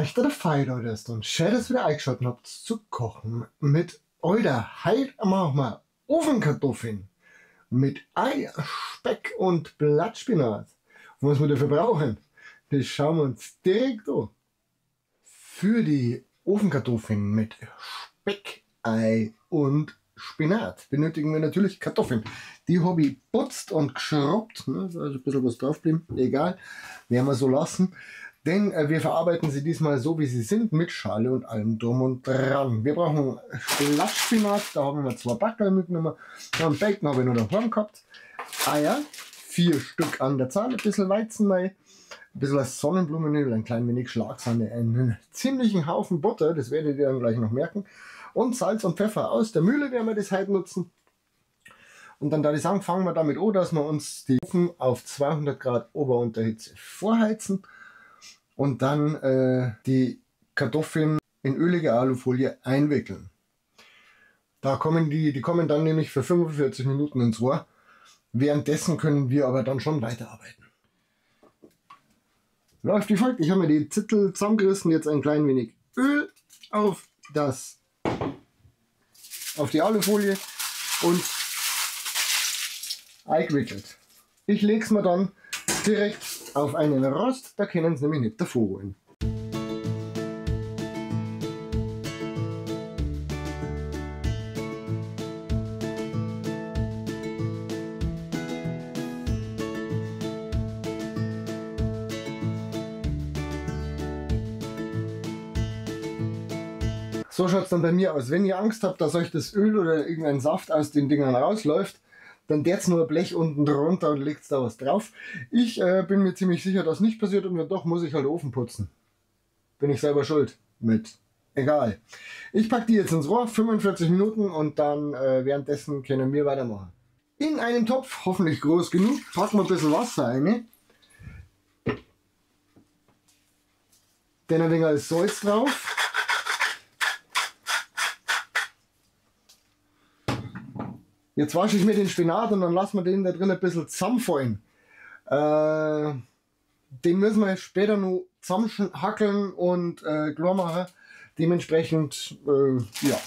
Euch, der Feier ist und schön, dass ihr wieder eingeschaltet habt zu Kochen mit Oida. Heute machen wir Ofenkartoffeln mit Ei, Speck und Blattspinat. Und was wir dafür brauchen, das schauen wir uns direkt an. Für die Ofenkartoffeln mit Speck, Ei und Spinat benötigen wir natürlich Kartoffeln. Die habe ich putzt und geschrubbt, ne? Also ein bisschen was drauf geblieben, egal, werden wir so lassen. Denn wir verarbeiten sie diesmal so, wie sie sind, mit Schale und allem drum und dran. Wir brauchen Blattspinat, da haben wir 2 Backerl mitgenommen. Dann Bacon habe ich noch daheim gehabt. Eier, 4 Stück an der Zahl, ein bisschen Weizenmehl, ein bisschen Sonnenblumenöl, ein klein wenig Schlagsahne, einen ziemlichen Haufen Butter, das werdet ihr dann gleich noch merken. Und Salz und Pfeffer aus der Mühle werden wir das heute nutzen. Und dann, da ich sagen, fangen wir damit an, dass wir uns die Ofen auf 200 Grad Ober- und Unterhitze vorheizen. Und dann die Kartoffeln in ölige Alufolie einwickeln. Da kommen die kommen dann nämlich für 45 Minuten ins Rohr. Währenddessen können wir aber dann schon weiterarbeiten. Läuft wie folgt. Ich habe mir die Zittel zusammengerissen, jetzt ein klein wenig Öl auf die Alufolie und eingewickelt. Ich lege es mir dann direkt auf einen Rost, da können sie nämlich nicht davor holen. So schaut's dann bei mir aus. Wenn ihr Angst habt, dass euch das Öl oder irgendein Saft aus den Dingern rausläuft, dann dert's nur ein Blech unten drunter und legt da was drauf. Ich bin mir ziemlich sicher, dass nicht passiert und wenn doch, muss ich halt Ofen putzen. Bin ich selber schuld mit. Egal. Ich pack die jetzt ins Rohr, 45 Minuten und dann währenddessen können wir weitermachen. In einem Topf, hoffentlich groß genug, packen wir ein bisschen Wasser rein. Dann ein wenig Salz drauf. Jetzt wasche ich mir den Spinat und dann lassen wir den da drin ein bisschen zusammenfallen. Den müssen wir später noch zusammenhackeln und klar machen. Dementsprechend, ja.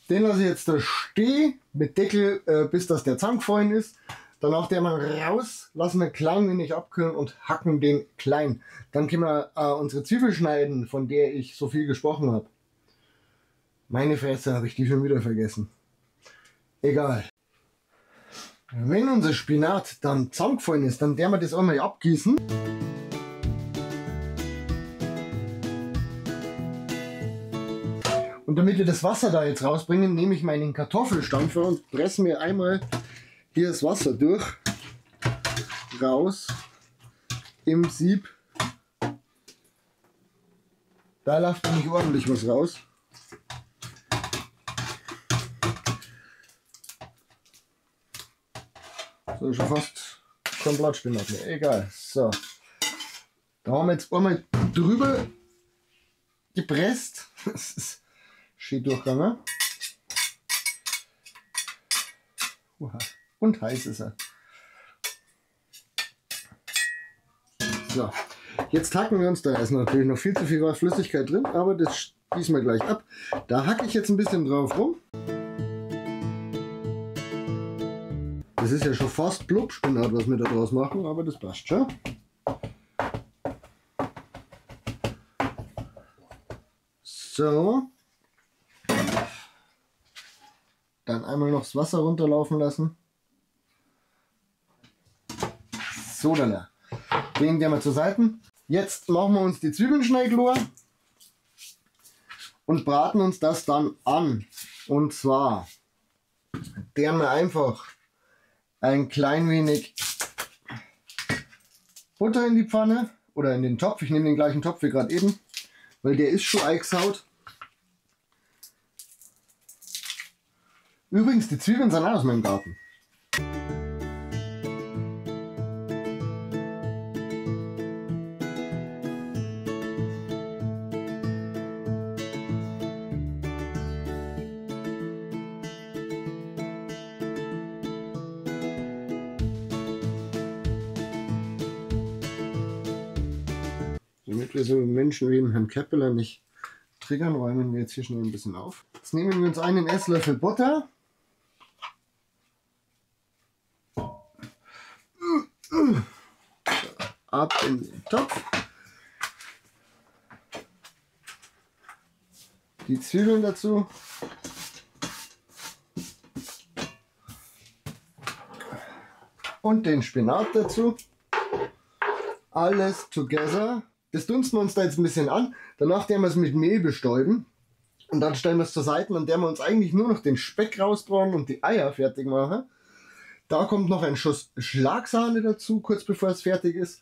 Den lasse ich jetzt da stehen mit Deckel, bis das der zusammengefallen ist. Danach der mal raus, lassen wir klein wenig abkühlen und hacken den klein. Dann können wir unsere Zwiebel schneiden, von der ich so viel gesprochen habe. Meine Fresse, habe ich die schon wieder vergessen. Egal. Wenn unser Spinat dann zusammengefallen ist, dann werden wir das einmal abgießen. Und damit wir das Wasser da jetzt rausbringen, nehme ich meinen Kartoffelstampfer und presse mir einmal hier das Wasser durch, raus, im Sieb. Da läuft nämlich ordentlich was raus. So, schon fast kein Blattspinat mehr, egal. So, da haben wir jetzt einmal drüber gepresst. Das ist schön durchgegangen. Und heiß ist er. So, jetzt hacken wir uns, da ist natürlich noch viel zu viel Flüssigkeit drin, aber das gießen wir gleich ab. Da hacke ich jetzt ein bisschen drauf rum. Das ist ja schon fast Blubspinat, was wir da draus machen, aber das passt schon. So. Dann einmal noch das Wasser runterlaufen lassen. So, dann. Den gehen wir zur Seite. Jetzt machen wir uns die Zwiebeln schnell klar und braten uns das dann an. Und zwar deren wir einfach ein klein wenig Butter in die Pfanne oder in den Topf. Ich nehme den gleichen Topf wie gerade eben. weil der ist schon eingesaut. Übrigens, die Zwiebeln sind auch aus meinem Garten. Damit wir so Menschen wie den Herrn Keppeler nicht triggern, räumen wir jetzt hier schnell ein bisschen auf. Jetzt nehmen wir uns einen Esslöffel Butter. Ab in den Topf. Die Zwiebeln dazu. Und den Spinat dazu. Alles together. Das dunsten wir uns da jetzt ein bisschen an. Danach werden wir es mit Mehl bestäuben. Und dann stellen wir es zur Seite und werden wir uns eigentlich nur noch den Speck rausbraten und die Eier fertig machen. Da kommt noch ein Schuss Schlagsahne dazu, kurz bevor es fertig ist.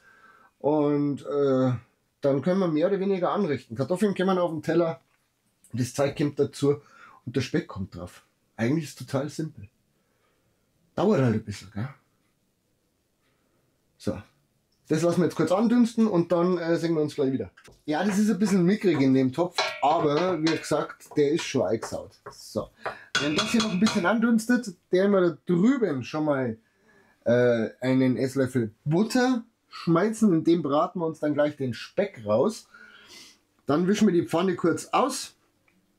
Und dann können wir mehr oder weniger anrichten. Kartoffeln kommen auf den Teller, das Zeug kommt dazu und der Speck kommt drauf. Eigentlich ist es total simpel. Dauert halt ein bisschen, gell? So. Das lassen wir jetzt kurz andünsten und dann sehen wir uns gleich wieder. Ja, das ist ein bisschen mickrig in dem Topf, aber wie gesagt, der ist schon eingesaut. So, wenn das hier noch ein bisschen andünstet, werden wir da drüben schon mal einen Esslöffel Butter schmeißen. In dem braten wir uns dann gleich den Speck raus. Dann wischen wir die Pfanne kurz aus,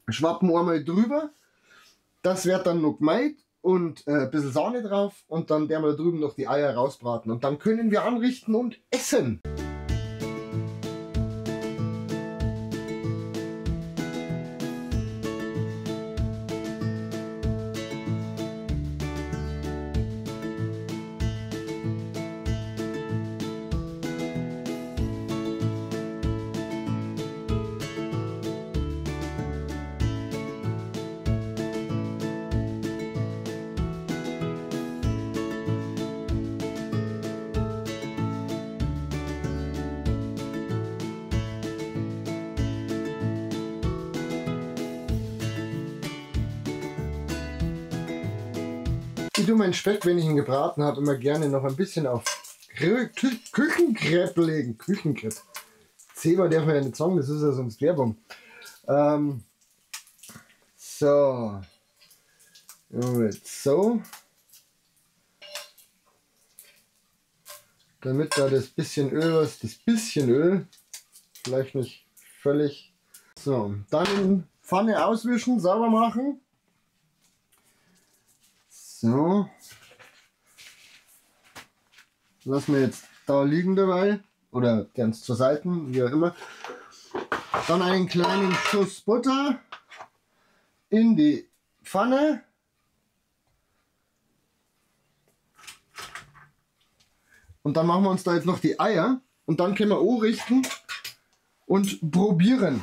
schwappen einmal drüber. Das wird dann noch gemeit. Und ein bisschen Sahne drauf und dann werden wir da drüben noch die Eier rausbraten. Und dann können wir anrichten und essen. Ich tue meinen Speck, wenn ich ihn gebraten habe, immer gerne noch ein bisschen auf Küchenkrepp legen. Küchenkrepp. Zebra darf man ja nicht sagen, das ist ja sonst Werbung. So. Jetzt so. Damit da das bisschen Öl, was, das bisschen Öl, vielleicht nicht völlig. So, dann Pfanne auswischen, sauber machen. So, lassen wir jetzt da liegen dabei oder ganz zur Seite, wie auch immer. Dann einen kleinen Schuss Butter in die Pfanne. Und dann machen wir uns da jetzt noch die Eier und dann können wir anrichten und probieren.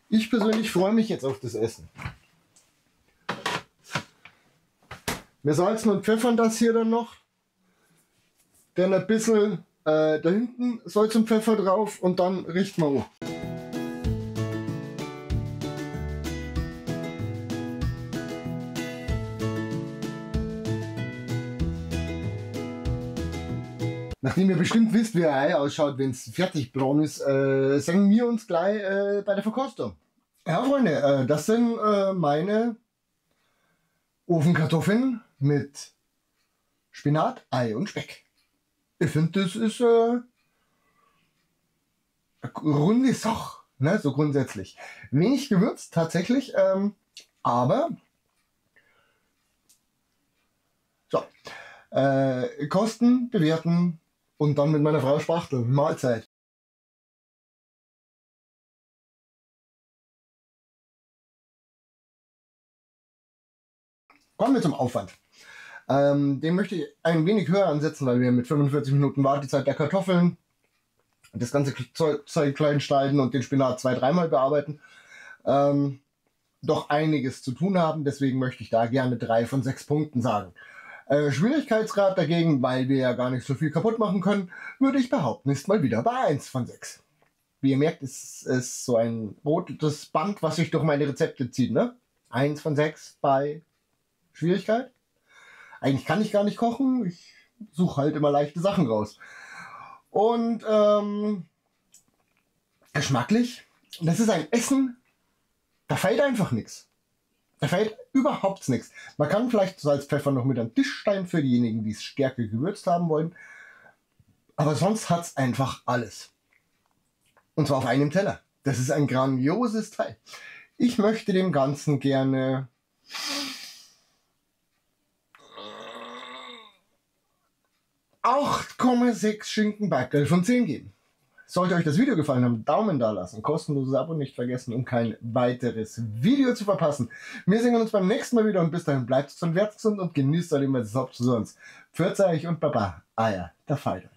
Ich persönlich freue mich jetzt auf das Essen. Wir salzen und pfeffern das hier dann noch. Dann ein bisschen da hinten Salz und Pfeffer drauf und dann richten wir an. Nachdem ihr bestimmt wisst, wie ein Ei ausschaut, wenn es fertig braun ist, sehen wir uns gleich bei der Verkostung. Ja, Freunde, das sind meine Ofenkartoffeln mit Spinat, Ei und Speck. Ich finde, das ist eine runde Sache, ne? So grundsätzlich. Wenig gewürzt tatsächlich, aber so. Kosten, bewerten und dann mit meiner Frau spachteln. Mahlzeit. Kommen wir zum Aufwand. Den möchte ich ein wenig höher ansetzen, weil wir mit 45 Minuten Wartezeit der Kartoffeln, das ganze Zeug klein schneiden und den Spinat 2-3 Mal bearbeiten, doch einiges zu tun haben. Deswegen möchte ich da gerne 3 von 6 Punkten sagen. Schwierigkeitsgrad dagegen, weil wir ja gar nicht so viel kaputt machen können, würde ich behaupten, ist mal wieder bei 1 von 6. Wie ihr merkt, ist es so ein rotes Band, was sich durch meine Rezepte zieht, ne? 1 von 6 bei Schwierigkeit. Eigentlich kann ich gar nicht kochen. Ich suche halt immer leichte Sachen raus. Und geschmacklich, das ist ein Essen, da fehlt einfach nichts. Da fehlt überhaupt nichts. Man kann vielleicht Salz, Pfeffer noch mit am Tischstein für diejenigen, die es stärker gewürzt haben wollen. Aber sonst hat's einfach alles. Und zwar auf einem Teller. Das ist ein grandioses Teil. Ich möchte dem Ganzen gerne 8,6 Schinkenbackerl von 10 geben. Sollte euch das Video gefallen haben, Daumen da lassen, kostenloses Abo nicht vergessen, um kein weiteres Video zu verpassen. Wir sehen uns beim nächsten Mal wieder und bis dahin bleibt gesund, werdet gesund und genießt euch immer so sonst. Pfiat euch und Baba, Eier, der Falter.